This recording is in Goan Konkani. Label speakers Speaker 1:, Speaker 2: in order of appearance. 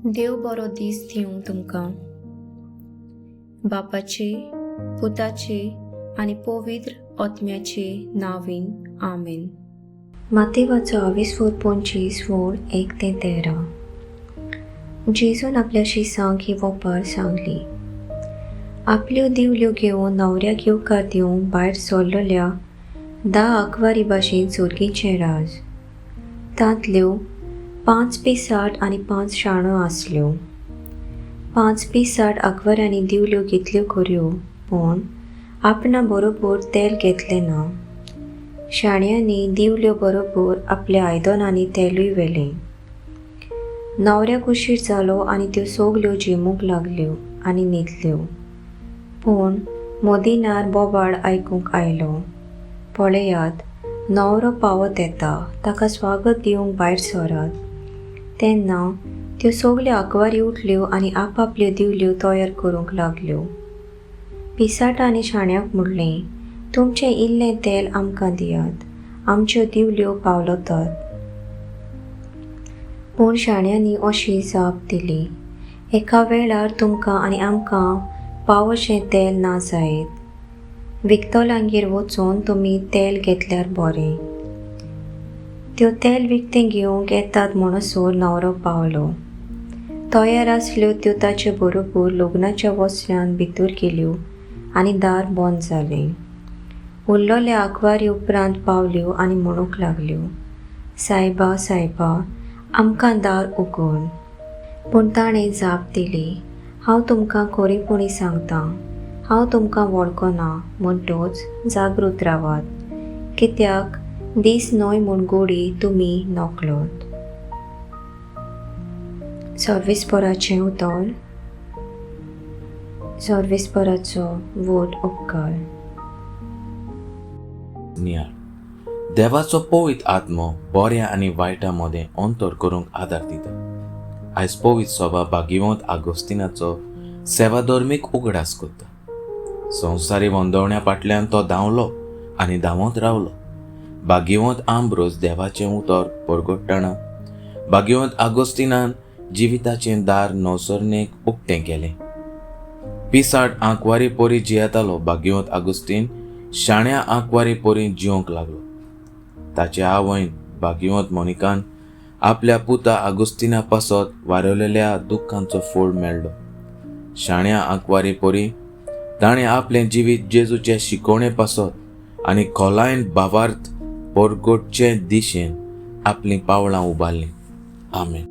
Speaker 1: देव बरो दीस दिवं तुमकां. बापाचे, पुताचे आनी पवित्र आत्म्याचे नांवान, आमेन. मातेवाचो आविस्फोर 25 वोळ 1 ते 13. जेजून आपल्या शिसांक ही वोपार सांगली. आपल्यो दिवल्यो घेवन न्हवऱ्याक येवकार दिवंक भायर सरलेल्या 10 आंकवारी भाशेन सोर्गीचें राज. तांतल्यो 5 पिसाट आनी 5 शाणो आसल्यो. 5 पिसाट आंकवारांनी दिवल्यो घेतल्यो खऱ्यो, पूण आपणा बरोबर तेल घेतलें ना. शाण्यांनी दिवल्यो बरोबर आपल्या आयदनांनी तेलूय व्हेलें. न्हवऱ्याक उशीर जालो आनी त्यो सगल्यो झेमूंक लागल्यो आनी न्हिदल्यो. पूण मदिनार बोबाळ आयकूंक आयलो, पळयात, न्हवरो पावत येता, ताका स्वागत दिवंक भायर सरात. तेन्ना त्यो सगल्यो आंकवारी उठल्यो आनी आपापल्यो दिवल्यो तयार करूंक लागल्यो. पिसाटांनी शाण्याक म्हणलें, तुमचें इल्लें तेल आमकां दियात, आमच्यो दिवल्यो पावलतात. पूण शाण्यांनी अशी जाप दिली, एका वेळार तुमकां आनी आमकां पावोशें तेल ना जायत. विकतल्यांगेर वचून तुमी तेल घेतल्यार बरें. त्यो तेल विकतें घेवंक येतात म्हणसर न्हवरो पावलो. तयार आसल्यो त्यो ताचे बरोबर लग्नाच्या वसऱ्यांत भितर गेल्यो आनी दार बंद जालें. उरलेल्या आंकवारी उपरांत पावल्यो आनी म्हणूंक लागल्यो, सायबा, सायबा, आमकां दार उगड. पूण ताणें जाप दिली, हांव तुमकां खरेपणी सांगतां, हांव तुमकां वळखना. म्हणटच जागृत रावात, कित्याक दीस न्हय म्हूण गोडी तुमी नकळत. सर्वेस्पराचें उतर. सर्वेस्पराचो व्हड उपकार.
Speaker 2: नियाळ. देवाचो पवित्र आत्मो बऱ्या आनी वायटा मदें अंतर करूंक आदार दिता. आयज पवित्र सभा भाग्यवंत आगोस्तिनाचो सेवाधर्मीक उगडास करता. संवसारी वंदवण्या फाटल्यान तो धांवलो आनी धांवत रावलो. भाग्यवंत आंब्रोज देवाचें उतर परगट्टना भाग्यवंत आगोस्तिनान जिविताचें दार नवसरणेक उक्तें केलें. पिसाट आंकवारी परी जियेतालो भाग्यवंत आगोस्तीन शाण्या आंकवारी परी जिवंक लागलो. ताचे आवयन भाग्यवंत मोनिकान आपल्या पुता आगोस्तिना पासत वारवलेल्या दुख्खांचो फोड मेळ्ळो. शाण्या आंकवारी परी ताणें आपलें जिवीत जेजूचे शिकवणे पासत आनी खोलायन भावार्थ परगटचे दिशेन आपलीं पावलां उबारलीं. आमेन.